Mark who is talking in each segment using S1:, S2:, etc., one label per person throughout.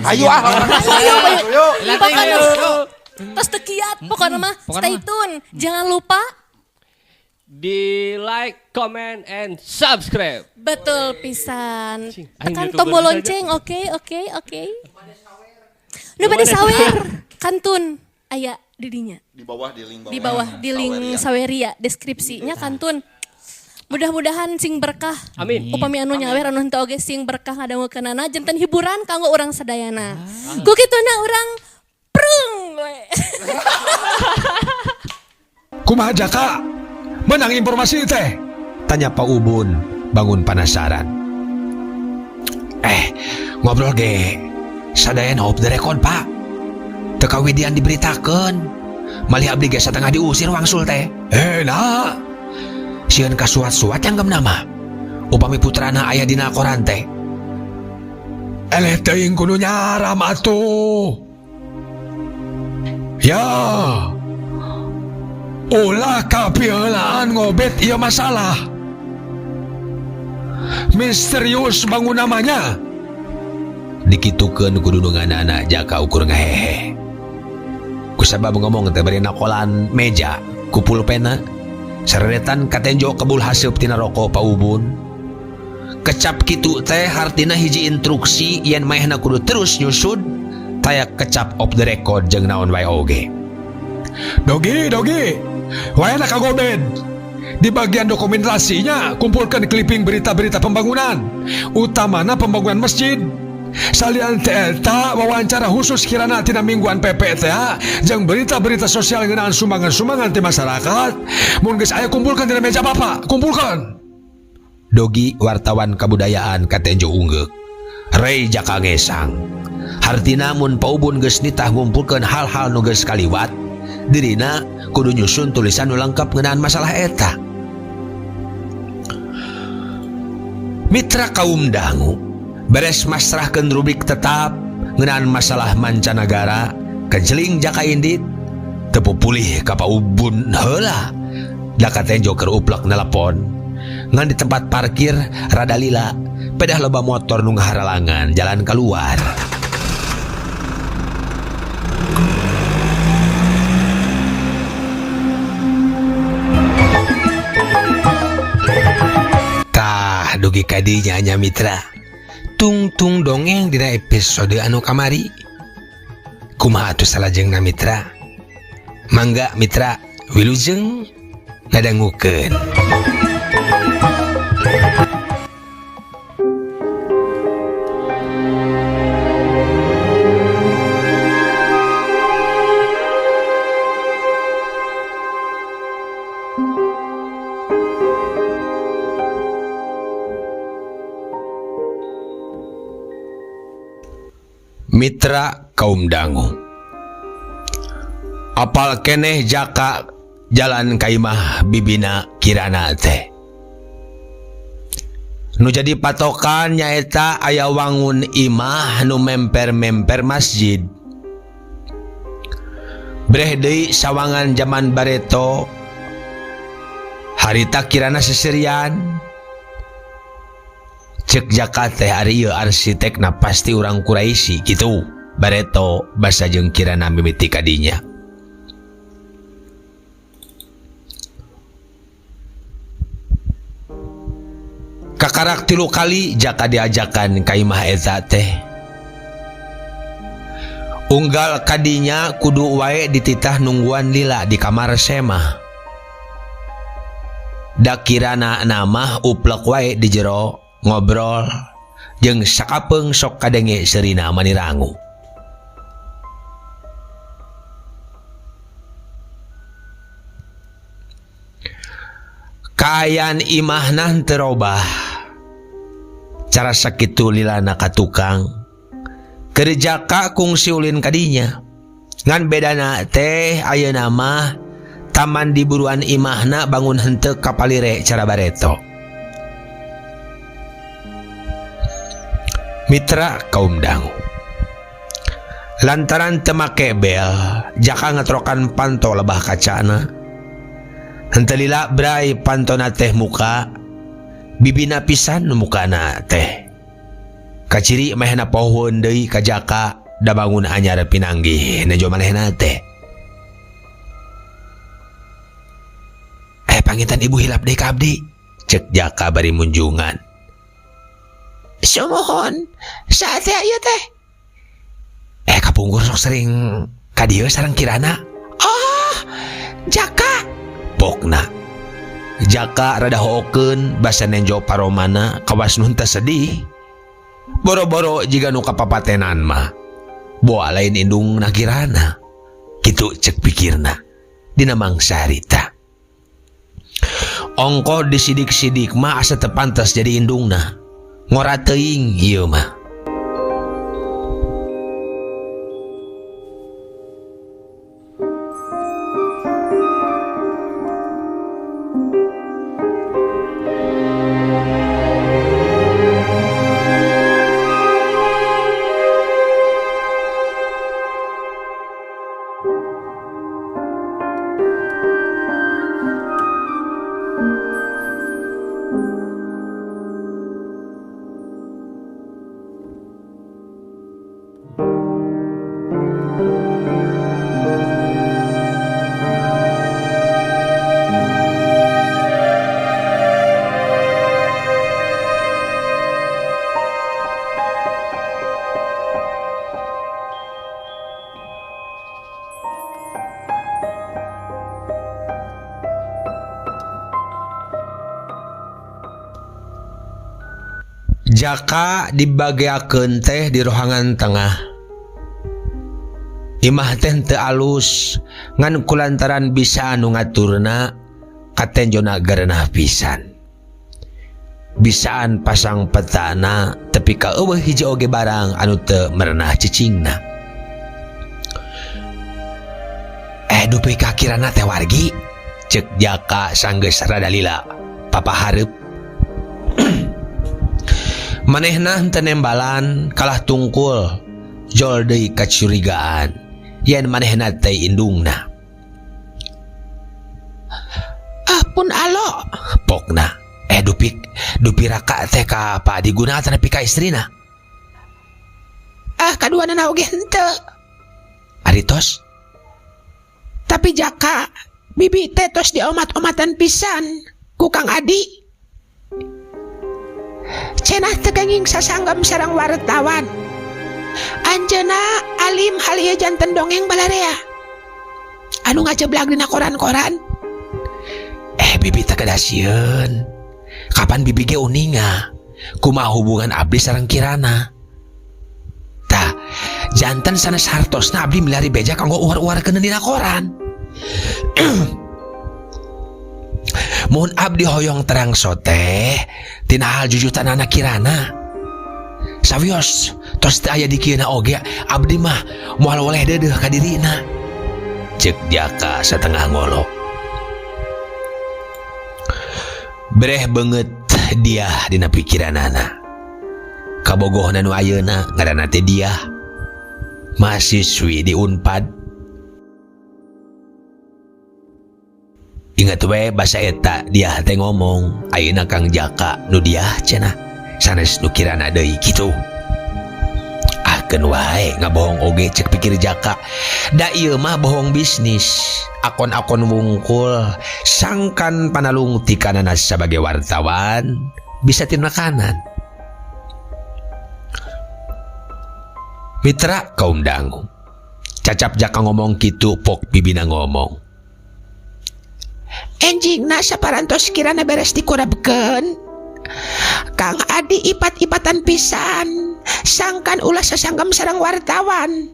S1: Ayo ah.
S2: Ayo, ayo.
S1: Ayo.
S2: Pokoknya tos teu kiat, pokoknya mah
S3: Pokoknya
S2: stay
S3: mah.
S2: tune. Jangan lupa
S4: Di like, comment, and subscribe.
S2: betul pisan.
S4: Cing, aing
S2: Tekan
S4: YouTuber
S2: tombol
S4: saja.
S2: lonceng, oke, oke, oke. Nu bade sawer, kantun aya di dinya.
S1: Di bawah di link bawah.
S2: Di bawah di link Saweria deskripsinya kantun. Mudah-mudahan sing berkah.
S4: Amin.
S2: Upami anu nyawer anu henteu oge sing berkah ngadangukeunana janten hiburan kanggo urang sadayana. Ku kituna urang prung we.
S5: Kumaha Jaka? Menang informasi teh?
S6: Tanya Pak Ubun, bangun penasaran. Ngobrol ge. Sadayana off the record, Pak. Teu kawidian diberitakeun. Malih abdi ge satengah diusir wangsul teh. Nah. Sieun kasuat-suat yang nama. Upami putrana aya dina koran teh.
S5: Eleh teuing kudu nyaram atuh. Ya. Ulah kapiheulaan ngobet ieu masalah. Misterius bangun namanya.
S6: Dikitukeun ku dudunganana Jaka ukur ngahehe. Kusabab ngomong teh bari nakolan meja ku pulpena. Sareretan katenjo kebul haseup tina rokok Pak Ubun. Kecap kitu teh hartina hiji instruksi yen maehna kudu terus nyusud taya kecap off the record jeung naon wae oge.
S5: Dogi, dogi. Wayana kagobed. Di bagian dokumentasinya kumpulkan clipping berita-berita pembangunan, utamana pembangunan masjid. Salian teh eta wawancara khusus kirana tina mingguan PPTA jeung berita-berita sosial ngeunaan sumbangan-sumbangan ti masyarakat. Mun geus aya kumpulkan dina meja Bapak, kumpulkan.
S6: Dogi wartawan kabudayaan katenjo unggeuk. Rey Jaka ngesang. Hartina mun Pak Ubun geus nitah ngumpulkeun hal-hal nu geus kaliwat, dirina kudu nyusun tulisan nu lengkap ngeunaan masalah eta. Mitra kaum dangu beres masrahkeun rubrik tetap ngeunaan masalah mancanagara, kenceling Jaka indit teu pupulih ka Pak Ubun heula. Da katenjo keur uplek nelpon. Ngan di tempat parkir rada lila, pedah loba motor nu ngaharalangan jalan keluar. Tah dugi ka dinya nya mitra. Tungtung dongeng dina episode anu kamari. Kumaha atuh salajengna mitra? Mangga mitra wilujeng ngadangukeun. Mitra kaum dangu. Apal keneh Jaka jalan kaimah bibina kirana teh. Nu jadi patokan nyaeta aya wangun imah nu memper-memper masjid. Breh deui sawangan jaman bareto. Harita kirana seserian. Cek Jaka teh ari ieu arsitekna pasti urang Quraisy kitu. Bareto basa jeung kirana mimiti kadinya. Kakarak 3 kali Jaka diajakan ka imah eta teh. Unggal kadinya kudu wae dititah nungguan lila di kamar semah. Da kirana namah uplek wae di jero ngobrol jeung sakapeung sok kadenge seurina manirangu. Kaayaan imahna henteu robah. Cara sakitu lilana ka tukang. Keur Jaka kungsi ulin kadinya. Ngan bedana teh ayeuna mah taman di buruan imahna bangun henteu kapalire cara bareto. Mitra kaum dangu. Lantaran teu make bel, Jaka ngetrokan panto lebah kacana. Henteu lila bray pantona teh muka, bibina pisan nu mukana teh. Kaciri manehna pohoeun deui ka Jaka da bangun anyar pinanggih nejo manehna teh. Eh panginten ibu hilap deui ka abdi, cek Jaka bari munjungan. Sumuhun, saha teh ieu teh? Eh kapungkur sok sering ka dieu sareng Kirana. Oh, Jaka. Pokna. Jaka rada hookeun basa nenjo paromana kawas nu henteu sedih. Boro-boro jiga nu kapapatenan mah. Boa lain indungna Kirana. Kitu cek pikirna dina mangsa harita. Ongkoh disidik-sidik mah asa teu pantes jadi indungna. Ngora teuing ieu mah. Jaka dibageakeun teh di rohangan tengah. Imah teh teu alus ngan kulantaran bisa anu ngaturna katenjona gerenah pisan. Bisaan pasang petana tepi ka eueuh hiji oge barang anu teu merenah cicingna. Dupi ka Kirana teh wargi, cek Jaka sanggeus rada lila papahareup. Manehna henteu nembalan kalah tungkul jol deui kacurigaan yen manehna teh indungna. Ah pun alo pokna. Dupik dupi raka teh ka Pak Adiguna atanapi ka istrina. Ah kaduanana oge henteu. Ari tos?
S1: Tapi Jaka bibi teh tos diomat-omatan pisan ku Kang Adi. Cenah teu kenging sasanggem sareng wartawan. Anjeunna alim hal ieu janten dongeng balarea. Anu ngajeblag dina koran-koran.
S6: Bibi teh kedah sieun. Kapan bibi ge uninga? Kumaha hubungan abdi sareng Kirana? Tah, janten sanes hartosna abdi milari beja kanggo uar-uarkeun dina koran. Mun abdi hoyong terang sote tina hal jujutanana Kirana. Sawios tos teu aya di kieuna oge abdi mah moal woleh deudeuh ka dirina. Cek Jaka satengah ngolok. Breh beungeut dia dina pikiranana. Kabogohna nu ayeuna ngaranna teh dia. Mahasiswi di Unpad. Ingat we basa eta dia teh ngomong ayeuna Kang Jaka nu dia cenah sanes nu Kirana deui kitu. Ah keun wae ngabohong oge cek pikir Jaka. Da ieu mah bohong bisnis. Akon-akon wungkul sangkan panalungtikanana sabagai wartawan bisa tinakanan. Mitra kaum dangu. Cacap Jaka ngomong kitu pok bibina ngomong.
S1: Enjingna saparantos Kirana beres dikurabkeun. Kang Adi ipat-ipatan pisan, sangkan ulah sasanggem sareng wartawan.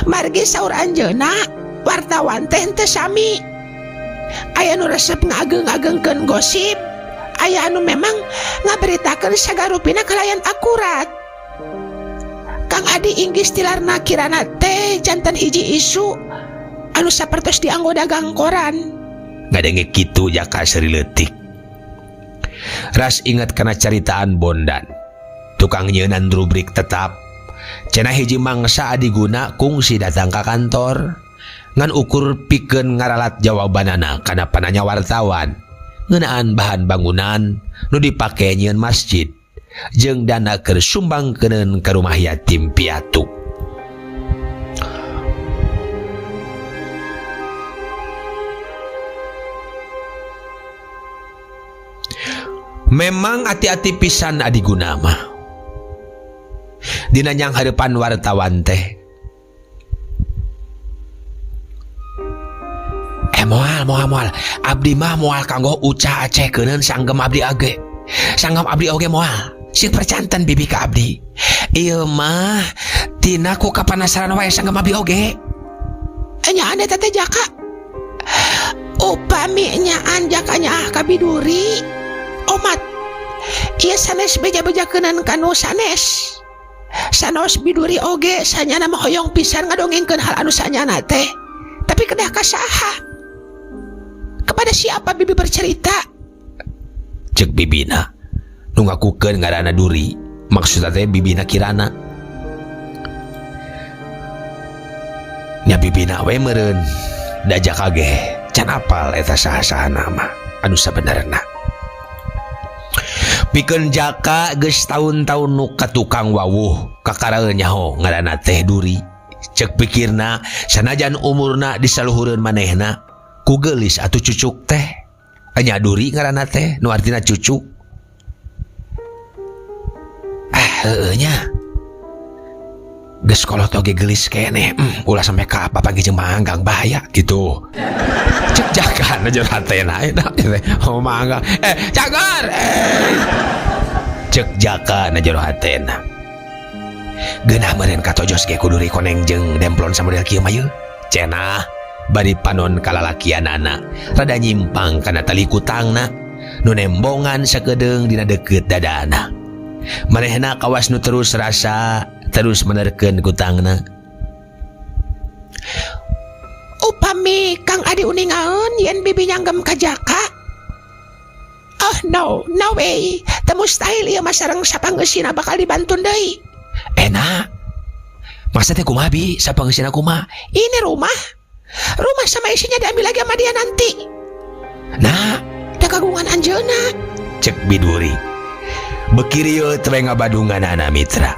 S1: Margi saur anjeunna, wartawan teh henteu sami. Aya nu resep ngageung-agengkeun gosip, aya anu memang ngaberitakeun sagarupina kalayan akurat. Kang Adi inggis tilarna Kirana teh janten hiji isu anu sapertos dianggo dagang koran.
S6: Ngadenge kitu Jaka seri leutik. Ras ingat kana caritaan Bondan. Tukang nyeunan rubrik tetap. Cenah hiji mangsa adiguna kungsi datang ka kantor. Ngan ukur pikeun ngaralat jawabanana kana pananya wartawan. Ngeunaan bahan bangunan nu dipake nyieun masjid. Jeung dana keur sumbangkeuneun ka rumah yatim piatu. Memang ati-ati pisan Adiguna mah. Dina nyanghareupan wartawan teh. Eh moal moal moal abdi mah moal kanggo uca acehkeuneun sanggem abdi age. Sanggem abdi oge moal. Sing percanten bibi ka abdi. Ieu mah tina ku kapanasaran wae sanggem abdi oge.
S1: Nyaan eta teh Jaka. Upami nyaan Jaka nyaah ka biduri. Omat. Ieu sanes beja-bejakeunan ka nu sanes. Sanos biduri oge sanyana mah hoyong pisan ngadongengkeun hal anu sanyana teh. Tapi kedah ka saha? Kepada siapa bibi bercerita?
S6: Cek bibina nu ngakukeun ngaranna Duri, maksudna teh bibina Kirana. Nya bibina we meureun da Jaka ge can apal eta saha-sahana mah anu sabenerna. Pikeun Jaka geus taun-taun nu ka tukang wawuh kakaraeun nyaho ngaranna teh Duri. Cek pikirna sanajan umurna disaluhureun manehna ku geulis atuh cucuk teh. Nya Duri ngaranna teh nu artina cucuk. Ah heueuh nya. Geus kolot oge geulis keneh. Ulah sampe ka papanggih jeung Manggang bahaya gitu. Cek Jaka na jero hatena eta teh. Oh Manggang. Cagar. Cek Jaka na jero hatena. Geunah meureun katojos ge ku Duri koneng jeung demplon samodel kieu mah yeuh. Cenah bari panon kalalakianana rada nyimpang kana tali kutangna nu nembongan sakedeung dina deukeut dadana. Manehna kawas nu terus rasa terus menerkeun kutangna.
S1: Upami Kang Adi uningaeun yen bibi nyanggem ka Jaka. Oh no, no way. Teu mustahil ieu mah sareng sapangeusina bakal dibantun deui.
S6: Enak. Maksudnya kumaha bi? Sapangeusina kumaha?
S1: Ini rumah. Rumah sama isinya diambil lagi sama dia nanti.
S6: Nah,
S1: da kagungan anjeunna.
S6: Cek biduri. Beuki rieu teh ngabadunganana mitra.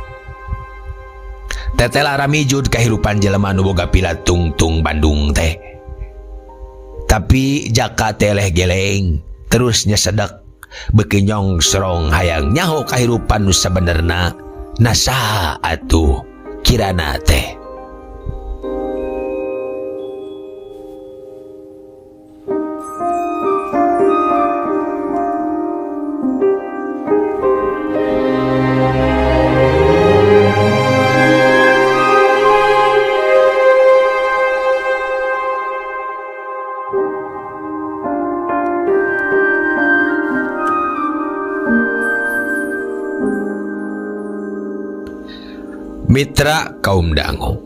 S6: Tetela ramijud kahirupan jelema nu boga pila tungtung Bandung teh. Tapi Jaka teleh geleng terus nyesedek beuki nyongsrong hayang nyaho kahirupan nu sabenerna na saha atuh kirana teh. Mitra kaum dangu.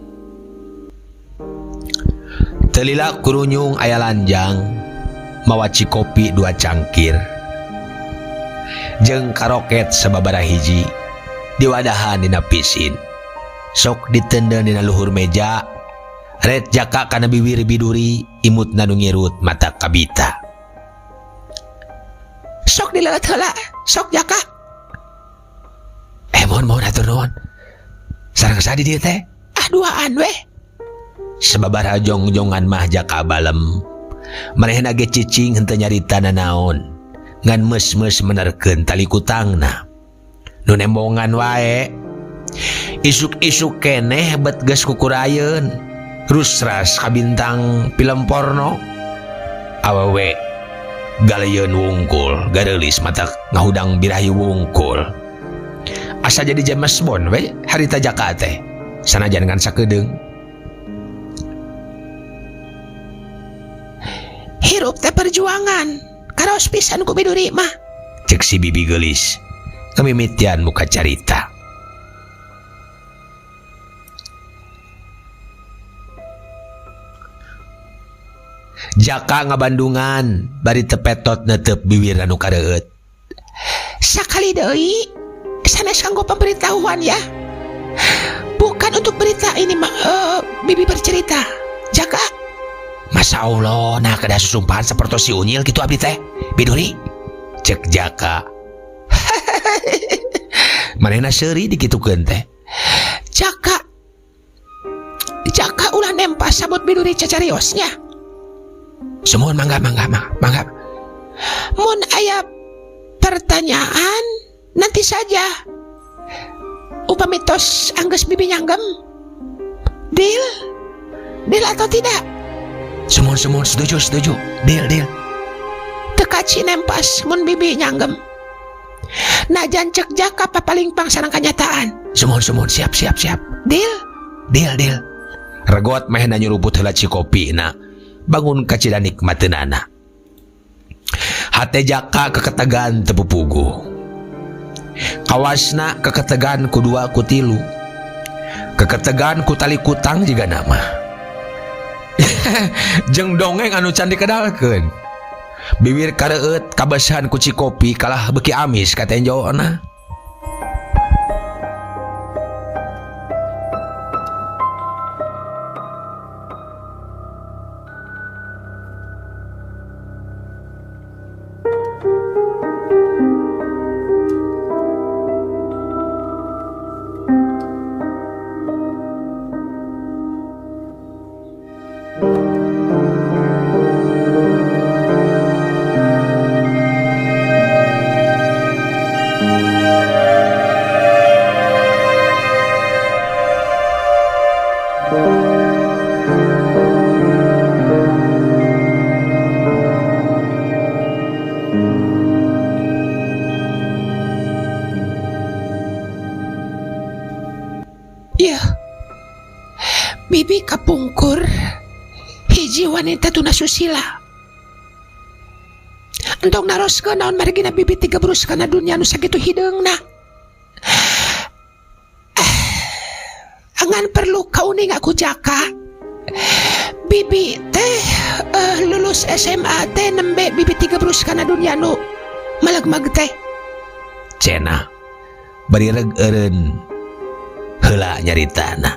S6: Telila kurunyung aya lanjang mawa cikopi 2 cangkir jeung karoket sababaraha hiji diwadahan dina pisin. Sok ditendeu dina luhur meja ret Jaka kana biwir biduri imutna nu ngirut mata kabita.
S1: Sok dileuleut heula, sok Jaka.
S6: Mohon mohon hatur nuhun. Sareng saha di dieu teh?
S1: Ah duaan weh.
S6: Sababaraha jongjongan mah Jaka balem. Manehna ge cicing henteu nyarita nanaon. Ngan meus-meus menerkeun tali kutangna. Nu nembongan wae. Isuk-isuk keneh bet geus kukurayeun. Rusras ka bintang film porno. Awewe galeyeun wungkul, gareulis mata ngahudang birahi wungkul. Asa jadi James Bond we harita Jaka teh. Sanajan ngan sakedeung.
S1: Hirup teh perjuangan. Karaos pisan ku biduri mah.
S6: Cek si bibi geulis. Ngamimitian muka carita. Jaka ngabandungan bari tepetot netep biwir anu kareueut.
S1: Sakali deui sanes kanggo pemberitahuan ya. Bukan untuk berita ini mah, bibi bercerita. Jaka.
S6: Masya Allah, nah kada susumpahan seperti si Unyil gitu abdi teh. Biduri. Cek Jaka. Manehna seuri dikitukeun teh.
S1: Jaka Jaka ulah nempas sabut biduri cacariosnya.
S6: Sumuhun mangga mangga mangga mangga.
S1: Mun aya pertanyaan nanti saja. Upami tos anggeus bibi nyanggem. Deal? Deal atau tidak?
S6: Sumuhun sumuhun setuju setuju. Deal deal.
S1: Teu kaci nempas mun bibi nyanggem. Najan cek Jaka papaling pang sareng kanyataan.
S6: Sumuhun sumuhun siap siap siap.
S1: Deal?
S6: Deal deal. Regot manehna nyuruput heula cikopina. Bangun kacida nikmateunana. Hate Jaka keketegan teu pupuguh. Kawasna keketegan ku dua ku tilu. Keketegan ku tali kutang jiga nama. Jeung dongeng anu can dikedalkeun. Bibir kareueut kabesahan ku cikopi kalah beuki amis ka tenjona.
S1: Yeuh. Bibi kapungkur hiji wanita tunasusila. Entong naroskeun naon margina bibi tigebrus kana dunya nu sakitu hideungna. Ngan perlu kauninga ku Jaka. Bibi teh lulus SMA teh nembe bibi tigebrus kana dunya nu malegmag teh.
S6: Cenah bari reg eureun heula nyaritana.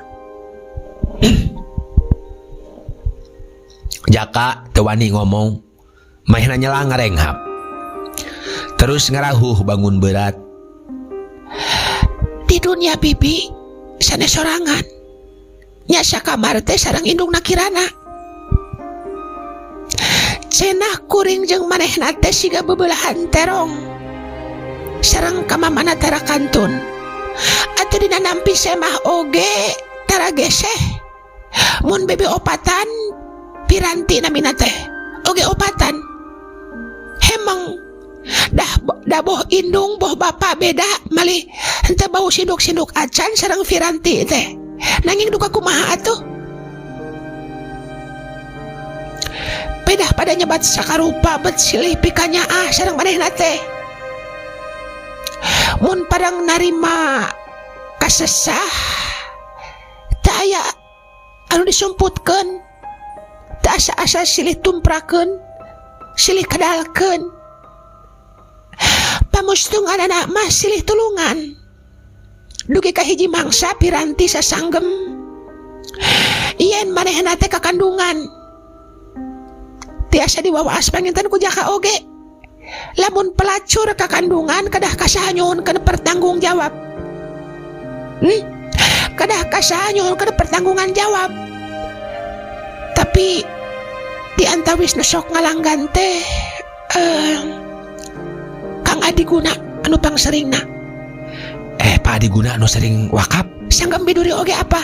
S6: Jaka teu wani ngomong, manehna nyelang ngarenghap. Terus ngarahuh bangun berat.
S1: Di dunia bibi sanes sorangan. Nya sakamar teh sareng indungna Kirana. Cenah kuring jeung manehna teh siga bebelahan terong. Sareng ka mamana tara kantun. Atuh dina nampi semah oge tara geseh. Mun bibi opatan piranti namina teh oge opatan. Hemeng dah daboh indung boh bapa beda malih henteu bau sinduk-sinduk acan sareng piranti teh. Nanging duka kumaha atuh? Pedah pada nyebat sakarupa bet silih pikanyaah sareng manehna teh. Mun padang narima kasesah teu aya anu disumputkeun, teu asa-asa silih tumprakeun, silih kadalkeun. Pamustunganana mah silih tulungan. Dugi ka hiji mangsa piranti sasanggem. Yen manehna teh kakandungan. Tiasa diwawaas panginten ku Jaka oge. Lamun pelacur kakandungan kedah kasaha nyuhunkeun pertanggung jawab. Kedah kasaha nyuhunkeun pertanggungan jawab. Tapi di antawis nu sok ngalanggan teh Kang Adiguna anu pangseringna.
S6: Pak Adiguna anu sering wakaf?
S1: Sanggem biduri oge apa?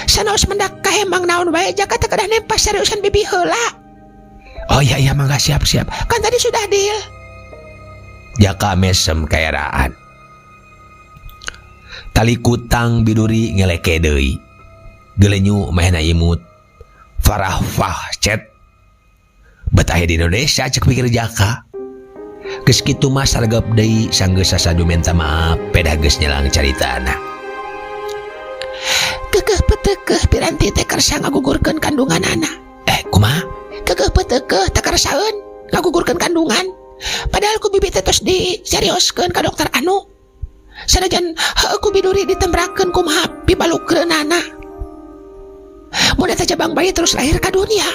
S1: Sanaos mendak kahemang naon wae Jaka teh kedah nempas seriusan bibi heula.
S6: Oh iya iya mangga siap siap.
S1: Kan tadi sudah deal.
S6: Jaka mesem kaeraan. Tali kutang biduri ngeleke deui. Gelenyu manehna imut. Farah fah cet. Bet aya di Indonesia cek pikir Jaka. Geus kitu mah sargep deui sanggeus sasadu minta maaf pedah geus nyelang caritana.
S1: Kekeh petekeh piranti teh kersa ngagugurkeun kandunganana.
S6: Kumaha?
S1: Kekeh petekeh teh kersaeun ngagugurkeun kandungan. Padahal ku bibi teh tos diserioskeun ka dokter anu. Sanajan heueuh ku biduri ditembrakeun kumaha pibalukreunana. Mun eta jabang bayi terus lahir ka dunia.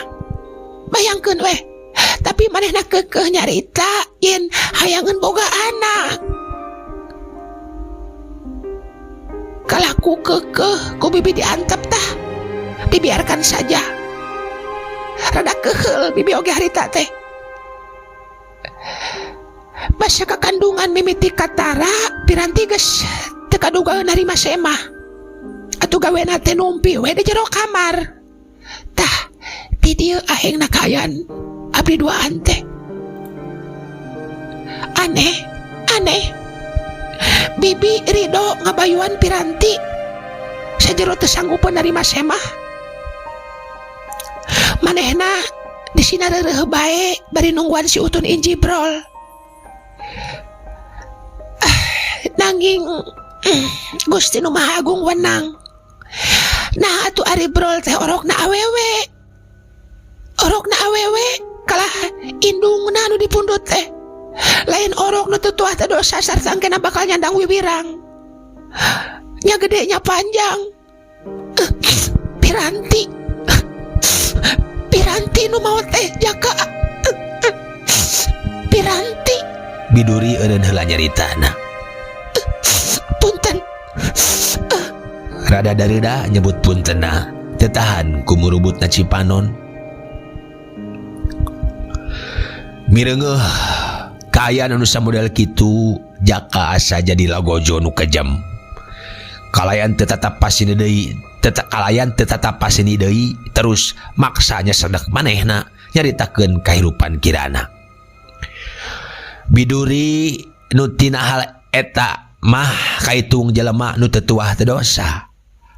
S1: Bayangkeun weh. Tapi manehna kekeh nyarita yen hayangeun boga anak. Kalah ku keukeuh ku bibi diantep tah. Dibiarkan saja. Rada keheul bibi oge harita teh. Basa kakandungan mimiti katara piranti geus teu kaduga narima semah. Atuh gawena teh numpi we di jero kamar. Tah ti dieu ahengna kaayaan abdi duaan teh. Aneh, aneh. Bibi ridho ngabayuan piranti. Sajero teu sanggupeun narima semah. Manehna disina reureuh bae bari nungguan si Utun injibrol. Ah, nanging Gusti nu Maha Agung wenang. Nah atuh ari brol teh orokna awewe. Orokna awewe kalah indungna nu dipundut teh. Lain orok nu teu tuah teh dosa sarta engkena bakal nyandang wiwirang. Nya gede nya panjang. Piranti. Piranti nu maot teh jaka. Piranti.
S6: Biduri eureun heula nyaritana.
S1: Punten.
S6: Rada dareuda nyebut puntenna teu tahan ku murubutna Cipanon. Mireungeuh kaayaan anu samodel kitu jaka asa jadi lagojo nu kejam. Kalayan teu tatap pasini deui, tetap kalayan teu tatap pasini deui terus maksanya sedek manehna nyaritakeun kahirupan kirana. Biduri nu tina hal eta mah kaitung jelema nu teu tuah teu dosa.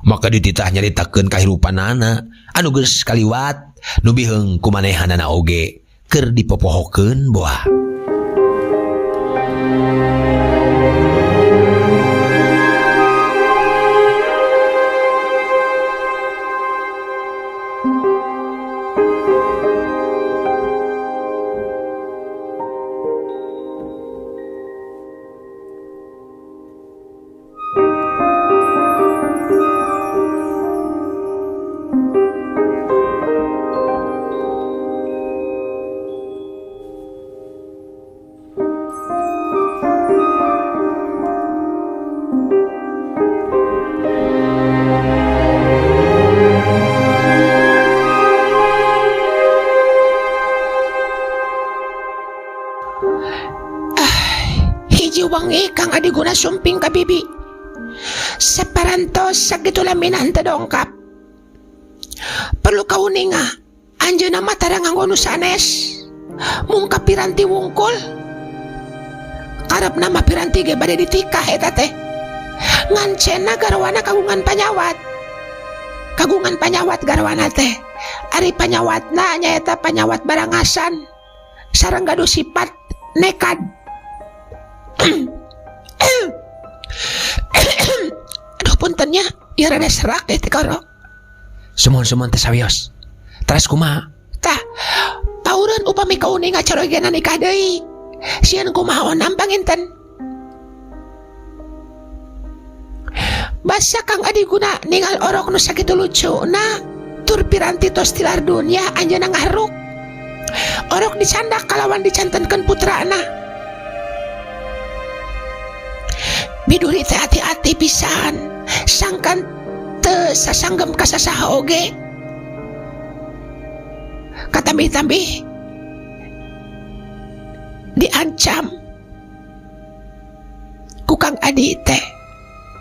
S6: Maka dititah nyaritakeun kahirupanana anu geus kaliwat nu biheung ku manehanana oge keur dipopohokeun boa.
S1: Hiji wengi Kang Adiguna sumping ka bibi. Saparantos sakitu lamina henteu dongkap. Perlu kauninga, anjeunna mah tara nganggo nu sanes. Mung ka piranti wungkul. Karepna mah piranti ge bade ditikah eta teh. Ngan cenah garwana kagungan panyawat. Kagungan panyawat garwana teh. Ari panyawatna nyaeta panyawat barangasan. Sareng gaduh sifat nekad. Aduh puntennya, ieu rada serak teh tikoro.
S6: Sumuhun-sumuhun teh sawios. Teras kumaha?
S1: Tah, paureun upami kauninga carogena nikah deui. Sieun kumaha onam panginten. Basa Kang Adiguna ningal orok nu sakitu lucuna, tur piranti tos tilar dunya anjeunna ngaharuk. Orok dicandak kalawan dicantenkeun putrana. Biduri teh hati-hati pisan, sangkan teu sasanggem ka sasaha oge. Katambih-tambih diancam ku Kang Adi teh.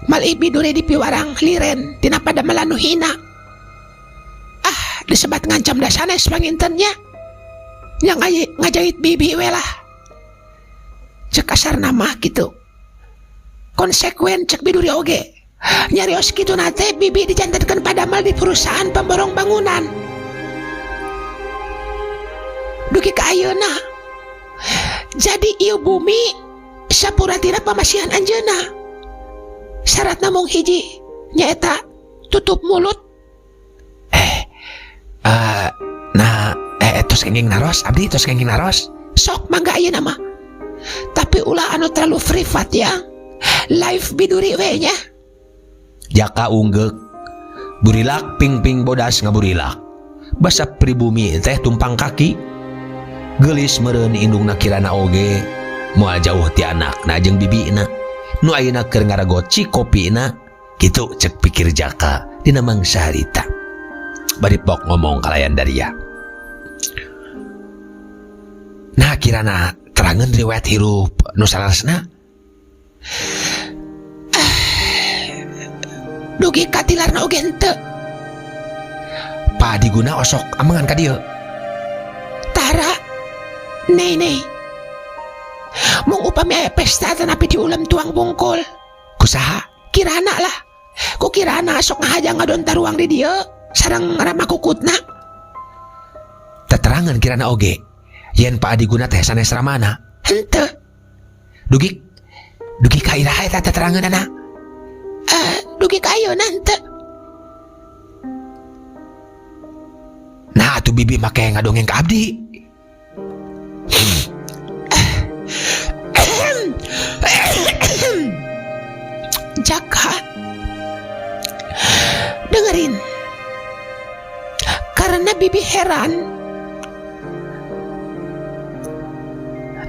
S1: Malih biduri dipiwarang liren tina padamelan nu hina. Ah, disebat ngancam da sanes pangintennya. Nya ngajahit bibi we lah. Cek kasarna mah kitu. Konsekuen cek biduri oge. Nyarios kitu nate bibi dijantenkeun padamel di perusahaan pemborong bangunan. Dugi ka ayeuna. Jadi ieu bumi sapuratina pamasihan anjeunna. Syaratna mung hiji, nyaeta tutup mulut.
S6: Nah, tos kenging naros, abdi tos kenging naros.
S1: Sok mangga ayeuna mah. Tapi ulah anu terlalu privat ya. Live biduri we nya.
S6: Jaka unggeuk. Burilak ping-ping bodas ngaburilak. Basa pribumi teh tumpang kaki. Geulis meureun indungna kirana oge. Moal jauh ti anakna jeung bibina. Nu ayeuna keur ngaragot cikopina Kitu cek pikir Jaka dina mangsa harita. Bari pok ngomong kalayan Daria. Nah kirana terangan riwayat hirup nu saleresna.
S1: Dugi katilarna oge henteu.
S6: Pak Adiguna osok amengan ka dieu.
S1: Tara. Nei nei. Mung upami aya pesta tanapi diulem tuang bungkul.
S6: Kusaha?
S1: Kirana lah. Ku kirana sok ngahaja ngadon taruang di dieu sareng rama kukutna.
S6: Teterangan kirana oge. Yen Pak Adiguna teh sanes ramana.
S1: Henteu.
S6: Dugi dugi ka iraha eta teterangeunana?
S1: Dugi ka ayeuna henteu.
S6: Nah atuh bibi make ngadongeng ka abdi.
S1: Jaka, dengerin. Karena bibi heran.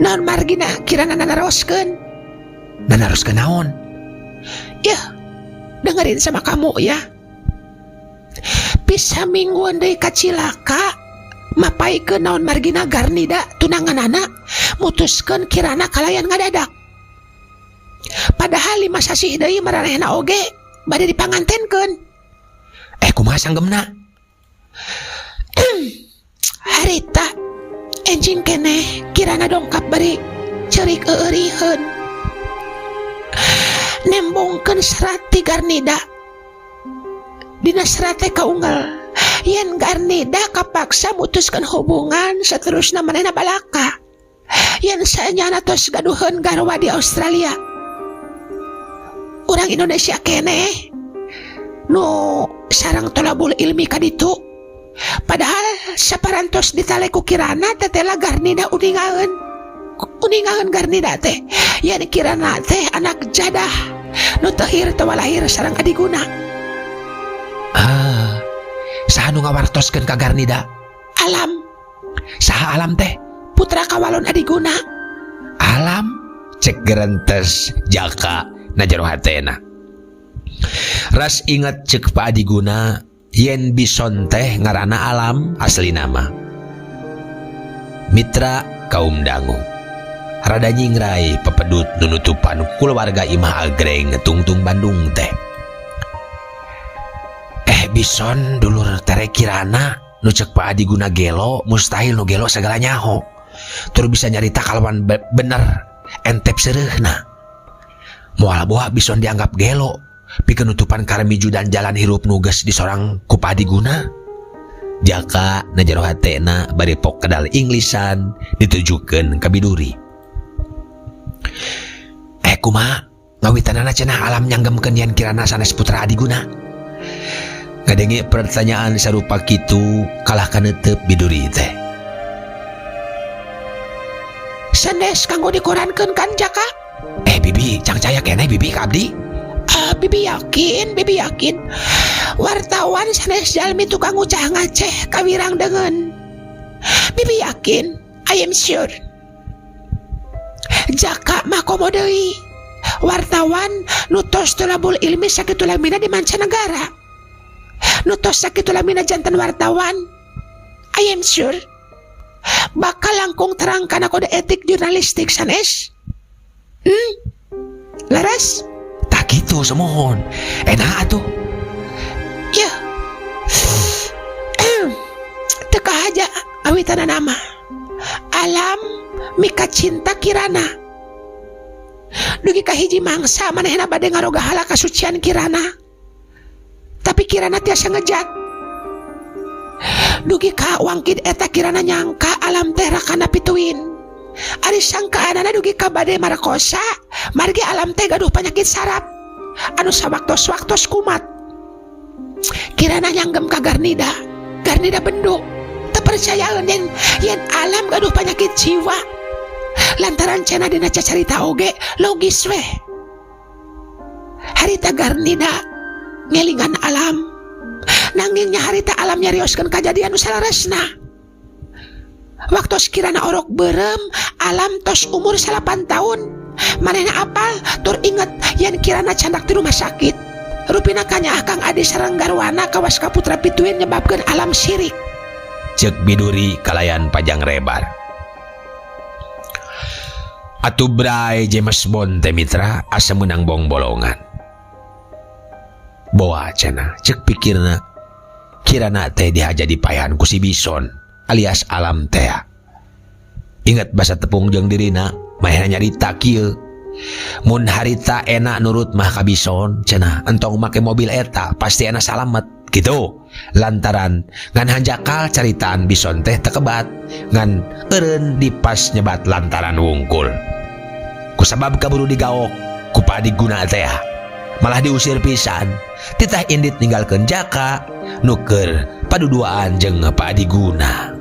S1: Naon margina kirana nanaroskeun?
S6: Nanaroskeun naon?
S1: Ya, dengerin sama kamu ya. Bisa mingguan deui kacilaka mapaikeun naon margina Garnida tunanganana mutuskeun kirana kalayan ngadadak. Padahal 5 sasih deui maranehna oge bade dipangantenkeun.
S6: Kumaha sanggemna?
S1: Harita enjing keneh kirana dongkap bari ceurik eureuriheun. Nembongkeun serat ti Garnida. Dina serat teh kaunggal yen Garnida kapaksa mutuskeun hubungan saterusna manehna balaka. Yen saenyana tos gaduheun garwa di Australia. Urang Indonesia keneh nu sareng tolabul ilmi kaditu. Padahal saparantos ditale ku kirana tetela Garnida uningaeun. Uningaeun Garnida teh yen kirana teh anak jadah nu teuhir tawa lahir sareng adiguna.
S6: Ah, saha nu ngawartoskeun ka Garnida?
S1: Alam.
S6: Saha alam teh?
S1: Putra kawalon adiguna.
S6: Alam cek gerentes Jaka na jero hatena. Ras inget cek Pak Adiguna yen bison teh ngaranna alam asli nama. Mitra kaum dangu. Rada nyingrai pepedut nunutupan kulawarga Imah Agreng tungtung Bandung teh. Bison dulur tere kirana nu cek Pak Adiguna gelo mustahil nu gelo segala nyaho. Tur bisa nyarita kalawan bener entep seureuhna. Moal boa bison dianggap gelo pikeun nutupan karmiju dan jalan hirup nu geus disorang ku Pak Adiguna. Jaka na jero hatena bari pok kedal Inglisan ditujukeun ka biduri. Kumaha ngawitanana cenah alam nyanggemkeun yen kirana sanes putra Adiguna. Ngadenge pertanyaan sarupa kitu kalah kanetep biduri teh.
S1: Sanes kanggo dikorankeun kan Jaka?
S6: Bibi, cangcaya keneh bibi ka abdi?
S1: Bibi yakin, bibi yakin. Wartawan sanes jalmi tukang ngucah ngaceh kawirang dengan. Bibi yakin, I am sure. Jaka mah komo deui. Wartawan nu tos tolabul ilmi sakitu lamina di mancanegara. Nu tos sakitu lamina jantan wartawan. I am sure. Bakal langkung terang kana kode etik jurnalistik sanes. Laras?
S6: Tak gitu semohon. Enak atuh.
S1: Ya. Teka aja awitana nama. Alam mika cinta kirana. Dugi ka hiji mangsa manehna bade ngarogahala kasucian kirana. Tapi kirana tiasa ngejat. Dugi ka wangkid eta kirana nyangka alam teh rakana pituin. Ari sangkaanana dugi ka bade marakosa, margi alam teh gaduh penyakit saraf anu sawaktos-waktos kumat. Kirana nyanggem ka Garnida, Garnida bendo. Tepercayaeun yen alam gaduh penyakit jiwa. Lantaran cenah dina cacarita oge logis weh. Harita Garnida ngelingan alam. Nanging nya harita alam nyarioskeun kajadian nu saleresna. Waktu kirana orok berem, alam tos umur 8 tahun. Manehna apal tur inget yen kirana candak di rumah sakit. Rupina kanyaah Kang Adi sareng garwana kawas ka putra pituin nyebabkeun alam sirik.
S6: Cek biduri kalayan panjang lebar. Atuh bray James Bond teh mitra asa meunang bongbolongan. Boa cenah cek pikirna kirana teh dihaja dipaehan ku si Bison alias alam teh. Ingat basa tepung jeung dirina manehna nyarita kieu. Mun harita enak nurut mah ka Bison cenah entong make mobil eta pasti enak salamet gitu. Lantaran ngan hanjakal caritaan Bison teh tekebat ngan eureun dipas nyebat lantaran wungkul. Kusabab kaburu digaok ku Pak Adiguna teh malah diusir pisan. Titah indit ninggalkeun Jaka nuker paduduaan jeung Pak Adiguna.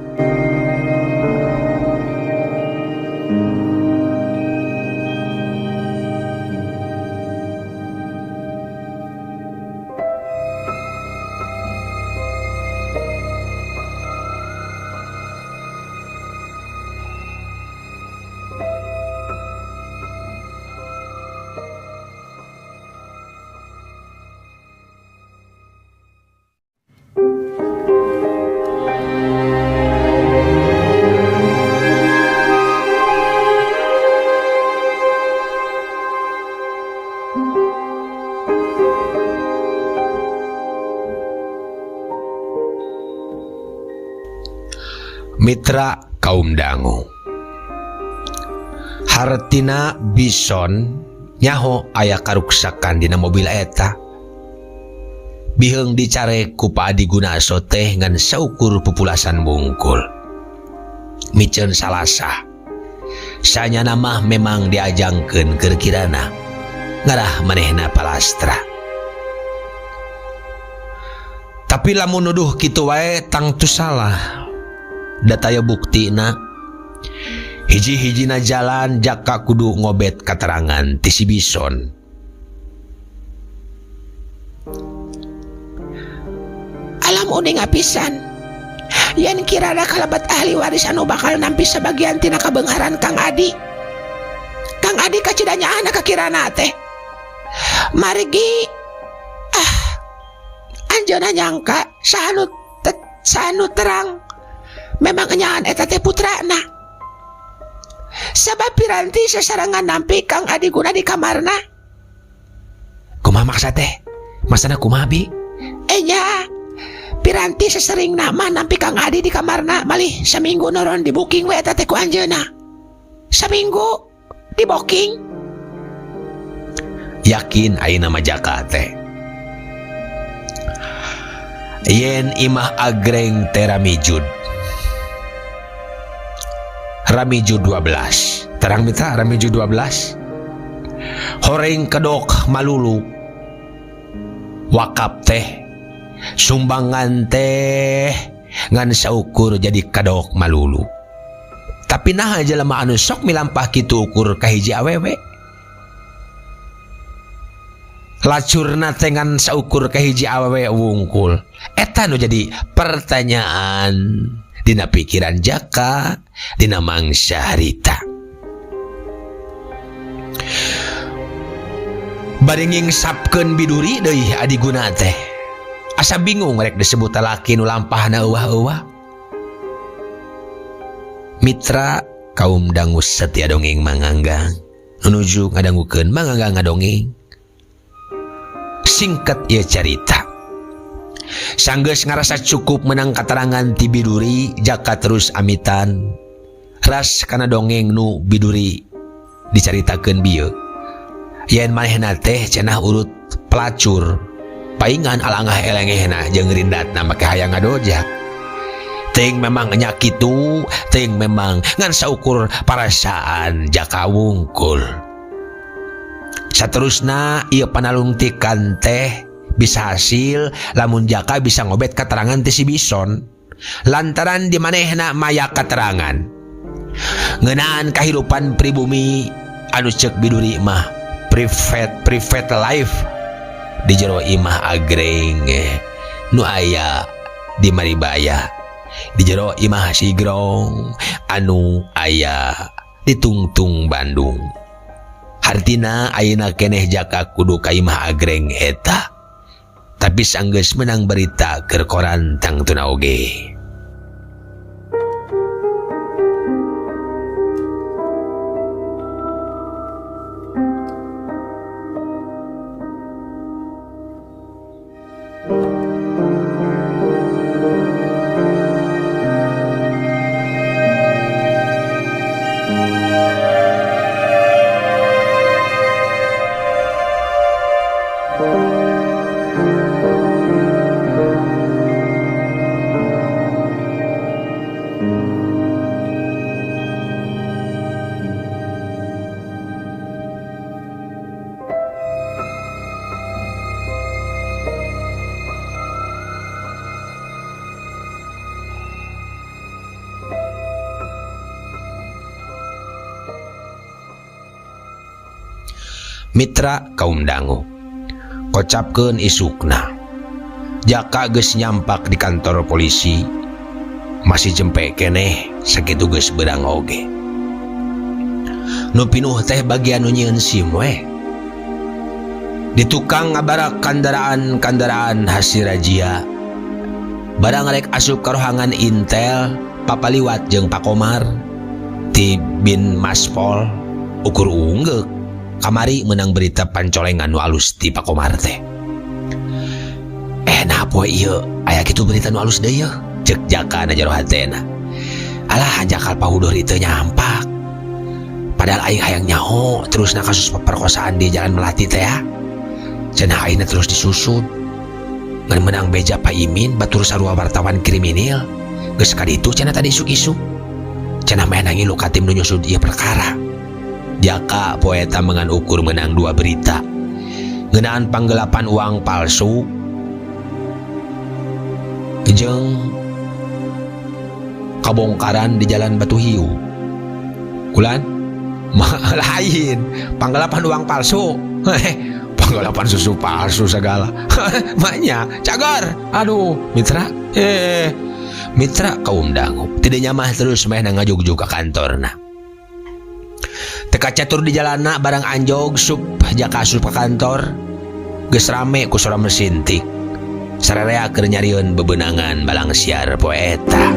S6: Mitra kaum dangu hartina Bison nyaho aya karuksakan dina mobil eta biheung dicare ku Pak Adiguna teh ngan saukur pupulasan bungkul miceun salasah sanyana mah memang diajangkeun keur kirana ngarah manehna palastra. Tapi lamun nuduh kitu wae tangtu salah. Dataya buktina hiji-hijina jalan Jaka kudu ngobet katerangan ti si Bison.
S1: Alam uning apisan yen kirana kalabat ahli waris anu bakal nampi sebagian tina kabeungharan Kang Adi. Kang Adi kacida nyaahna ka kirana teh. Margi anjeunna nyangka sanu terang memang enyaan eta teh putrana. Sabab piranti sasarengan nampi Kang Adiguna di kamarna.
S6: Kumaha maksa teh? Masana kumaha bi?
S1: Enya piranti sesering nama nampi Kang Adi di kamarna malih saminggu noron di booking we eta teh ku anjeunna. Saminggu di booking.
S6: Yakin ayeuna mah Jaka teh. Yen imah agreng teh Ramijud. Ramiju 12. Terang mitra Ramiju 12. Horeng kedok malulu. Wakap teh sumbangan teh ngan saukur jadi kedok malulu. Tapi nah jelema anu sok milampah kitu ukur ka hiji awewe. Lacurna teh ngan saukur ka hiji awewe wungkul. Eta nu jadi pertanyaan dina pikiran Jaka dina mangsa harita. Bari ngingsapkeun biduri deui Adiguna teh. Asa bingung rek disebut lalaki nu lampahna euwah-euwah. Mitra kaum dangu setia dongeng manganggang nuju ngadangukeun manganggang ngadongeng. Singkat ieu carita. Sanggeus ngarasa cukup menang katerangan ti biduri, Jaka terus amitan ras kana dongeng nu biduri dicaritakeun bieu. Yen manehna teh cenah urut pelacur, paingan alangah elengehna jeung rindatna make hayang ngadoja. Ting memang nya kitu, ting memang ngan saukur parasaan Jaka wungkul. Saterusna ieu panalungtikan teh bisa hasil lamun Jaka bisa ngobet keterangan ti si Bison. Lantaran di manehna maya keterangan ngeunaan kahirupan pribumi anu ceuk biduri mah private life di jero imah agreng nu aya di Maribaya, di jero imah Sigrong anu aya di Tungtung Bandung. Hartina ayeuna keneh Jaka kudu ka imah agreng eta. Tapi sanggeus menang berita keur koran tangtuna oge. Mitra kaum dangu kocapkeun isukna Jaka geus nyampak di kantor polisi masih jempe keneh sakitu geus beurang oge nu pinuh teh bagian nu nyieun SIM we di tukang ngabarak kandaraan-kandaraan hasil razia barang rek asup ka rohangan intel papaliwat jeung Pak Komar ti Bin Maspol ukur unggeuk kamari menang berita pancolengan nu alus ti Pak Komar teh. Nah poe ieu aya kitu berita nu alus deui yeuh ceuk Jaka na jero hatena. Alah hanjakal pahudur itu nyampak. Padahal aing hayang nyaho terusna kasus pemerkosaan di Jalan Melati teh ya. Cenah aingna terus disusut. Ngan menang beja Pak Imin batur sarua wartawan kriminal. Geus kaditu cenah tadi isuk-isuk. Cenah meh ngilu ka tim nu nyusut ieu perkara. Jaka poeta mengan ukur menang dua berita ngeunaan panggelapan uang palsu jeung kabongkaran di Jalan Batu Hiu. Kulan lain panggelapan uang palsu panggelapan susu palsu segala maknya cagar. Aduh mitra mitra kaum dangu tidak nyamah terus meh ngajugjug ka kantorna. Teka catur di jalana barang anjog sup Jaka asup ka kantor geus rame ku sora mesin tik sararea keur nyarieun bebenangan balang siar poe eta.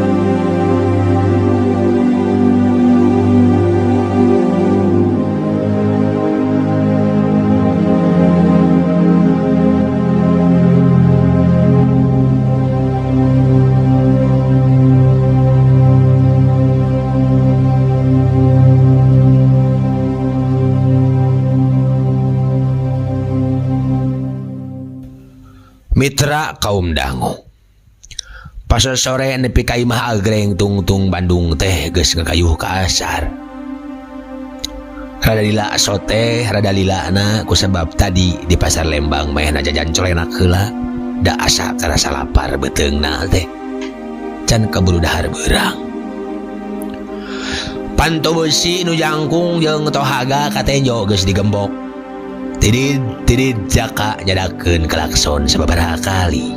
S6: Mitra kaum dangu pasar sore nepi ka imah agreng tungtung Bandung teh geus ngakayuh ka asar. Rada lila sote rada lilana kusabab tadi di pasar Lembang maehna jajan colenak heula da asa karasa lapar beuteungna teh can kaburu dahar beurang. Panto beusi nu jangkung jeung tohaga katenjo geus digembok. Tidid tidid Jaka nyadakeun klakson sababaraha kali.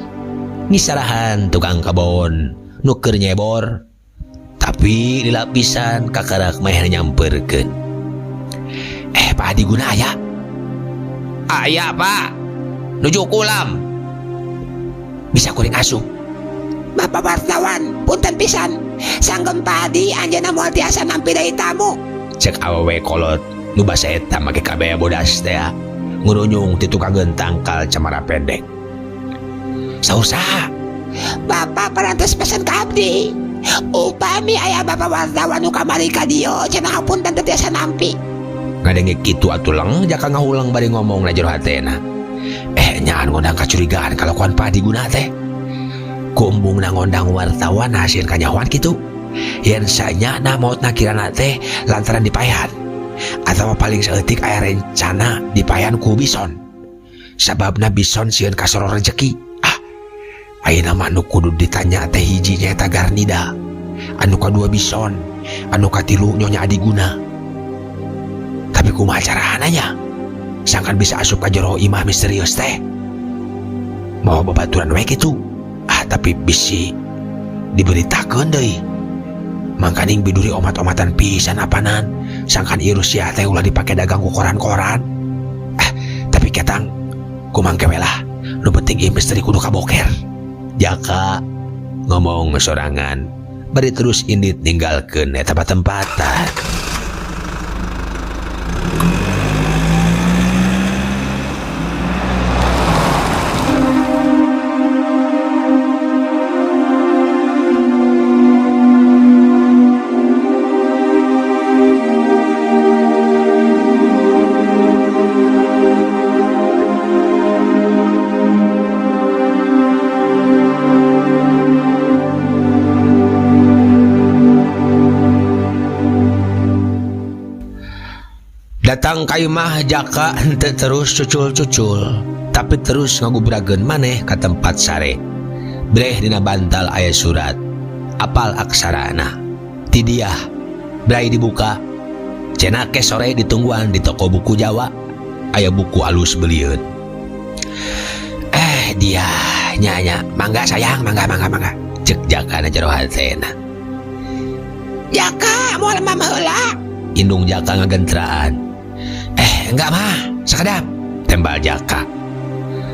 S6: Ngisarahan tukang kebon nu keur nyebor tapi dilapisan kakarak meh nyamperkeun. Pak Adi Guna aya? Aya Pak, nuju kulam. Bisa kuring asup.
S1: Bapak wartawan punten pisan sanggem Pak Adi anjeunna moal tiasa nampi deui tamu.
S6: Cek awewe kolot nu basa eta make kabeh bodas teh ngurunyung ti tukang tangkal cemara pendek. Saur saha?
S1: Bapak parantos pesen ka abdi. Upami aya bapak wartawan nu kamari ka dieu cenah hapunten teu tiasa nampi.
S6: Ngadenge kitu atuh leng Jaka ngahuleng bari ngomong na jero hatena. Nyaan ngondang kacurigaan kalakuan Pak Adi Guna teh. Kumbungna ngondang wartawan hasil kanyahoan kitu. Yen sanyana maotna kirana teh lantaran dipaehan. Atawa paling saeutik aya rencana dipaehan ku Bison. Sababna Bison sieun kasoro rejeki. Ah, ayeuna mah nu kudu ditanya teh hiji nyaeta Garnida, anu kadua Bison, anu katilu Nyonya Adiguna. Tapi kumaha carana nya? Sangkan bisa asup ka jero imah misterius teh. Mau babaturan we kitu. Ah, tapi bisi diberitakeun deui. Mangkaning biduri omat-omatan pisan apanan. Sangkan ieu Rusia teh ulah dipake dagang ku koran-koran. Tapi ketang kumangke we lah. Nu penting ieu misteri kudu kaboker. Jaka ngomong sorangan bari terus indit ninggalkeun eta patempatan. Datang ka imah Jaka henteu terus cucul-cucul, tapi terus ngagubrageun maneh ka tempat sare. Breh dina bantal aya surat, apal aksarana. Ti diah, brai dibuka. Cenah ke sore ditungguan di toko buku Jawa, aya buku alus belieun. Dia nya nya, mangga sayang, mangga mangga mangga. Cek Jaka na jero hatena.
S1: Jaka moal mama heula.
S6: Indung Jaka ngagentraan. Enggak mah, sakedap. Tembal Jaka.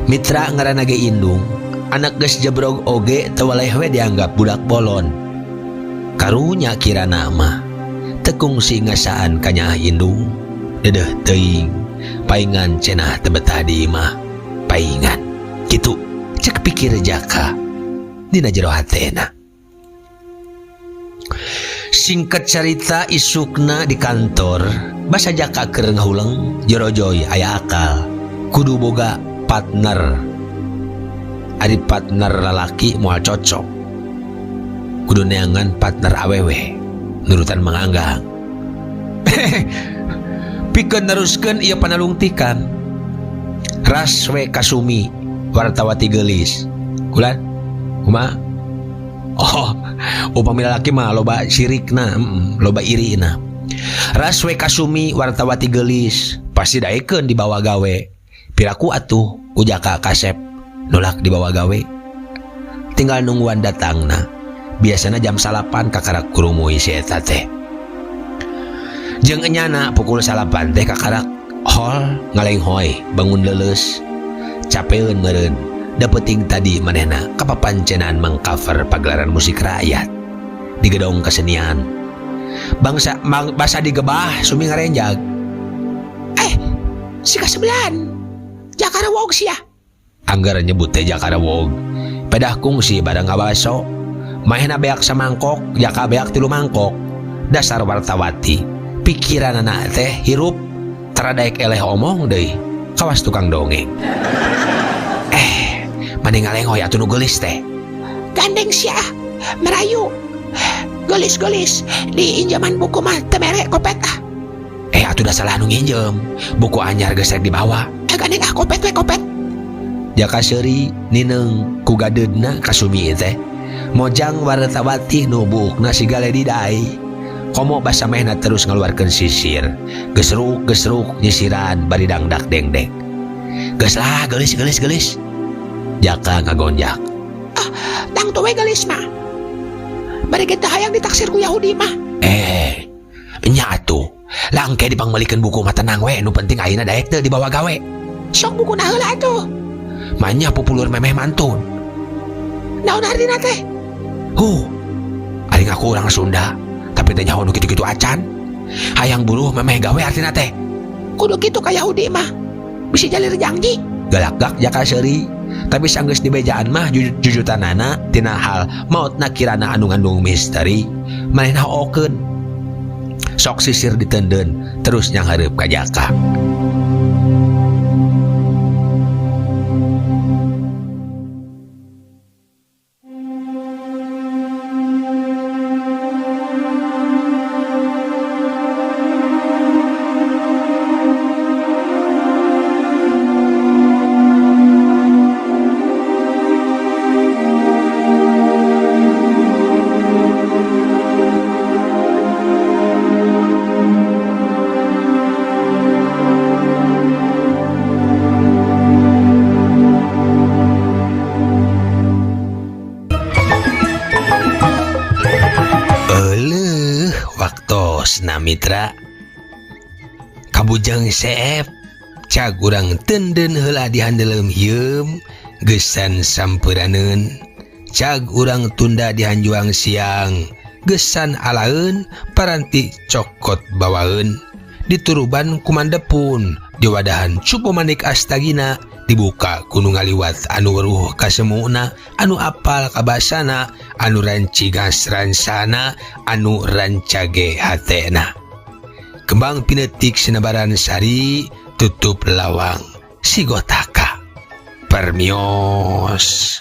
S6: Mitra ngaranna ge indung, anak geus jebrog oge teu waleh we dianggap budak bolon. Karunya kirana mah teu kungsi ngasaan ka nyaah indung, dedeuh teuing, paingan cenah teu betah di imah, paingan. Kitu cek pikir Jaka dina jero hatena. Singkat cerita isukna di kantor, basa Jaka keur ngahuleng jorojoy aya akal, kudu boga partner. Ari partner lalaki moal cocok. Kudu neangan partner awewe, nurutan manganggang. Pikeun neruskeun ieu panalungtikan. Ras we kasumi wartawati geulis. Kulan, kumaha? Oh, upami lalaki mah loba sirikna, loba irina. Ras we kasumi wartawati geulis, pasti daekeun dibawa gawe. Piraku atuh ku Jaka kasep nolak dibawa gawe. Tinggal nungguan datangna. Biasana jam 9 kakarak kurumui si eta teh. Jeung enyana pukul 9 teh kakarak hol ngalenghoy bangun leuleus. Capeun meureun. Da penting tadi manehna kapapancenan mengcover pagelaran musik rakyat di gedong kesenian. Bangsa mang, basa digebah sumi ngarenjag.
S1: Si kasebelan. Jaka rewog sia.
S6: Anggar nyebut teh Jaka rewog. Pedah kungsi bareng ngabaso. Mahena beak samangkok, Jaka beak 3 mangkok. Dasar wartawati. Pikiranana teh hirup teradaek eleh omong deui. Kawas tukang dongeng. Mending ngalengoy atuh nu geulis teh.
S1: Gandeng sia, merayu. Geulis-geulis di injaman buku mah teu mere kopet ah.
S6: Atuh da salah nu nginjem. Buku anyar geus rek dibawa.
S1: Gandeng ah kopet we kopet.
S6: Jaka seuri nineung ku gadeudna ka Sumi teh. Mojang wartawati nu buukna siga ledidai. Komo basa mehna terus ngaluarkeun sisir. Gesruk-gesruk nyisiran bari dangdak dengdek. Geus lah geulis geulis geulis. Jaka ngagonjak.
S1: Ah, tang tuwe geulis mah. Bari ge teu hayang ditaksir ku Yahudi mah.
S6: Nya atuh. Langke dipangmeulikeun buku mah tenang we, nu penting ayeuna daek teu dibawa gawe.
S1: Sok bukuna heula atuh.
S6: Manya pupulur memeh mantun.
S1: Naon artina teh?
S6: Huh. Ari ngaku urang Sunda, tapi teh nyaho nu kitu-kitu acan. Hayang buruh memeh gawe artina teh.
S1: Kudu kitu ka Yahudi mah. Bisi jalir janji.
S6: Galakgak Jaka seuri. Tapi sanggeus dibejaan mah jujutanana tina hal maotna kirana anu ngandung misteri. Manehna hookeun. Sok sisir ditendeun terus nyanghareup ka Jaka. Mitra kabujang seep cag urang tenden heula dihandeleum hieum Gesan sampuraneun. Cag urang tunda di hanjuang siang. Gesan alaeun paranti cokot bawaeun. Dituruban ku Mandepun diwadahan cupu manik astagina dibuka ku nu ngaliwat anu weruh kasemuna anu apal kabasana anu rancigas ransana anu rancage hatena. Kembang pinetik sinebaran sari tutup lawang sigotaka. Permios.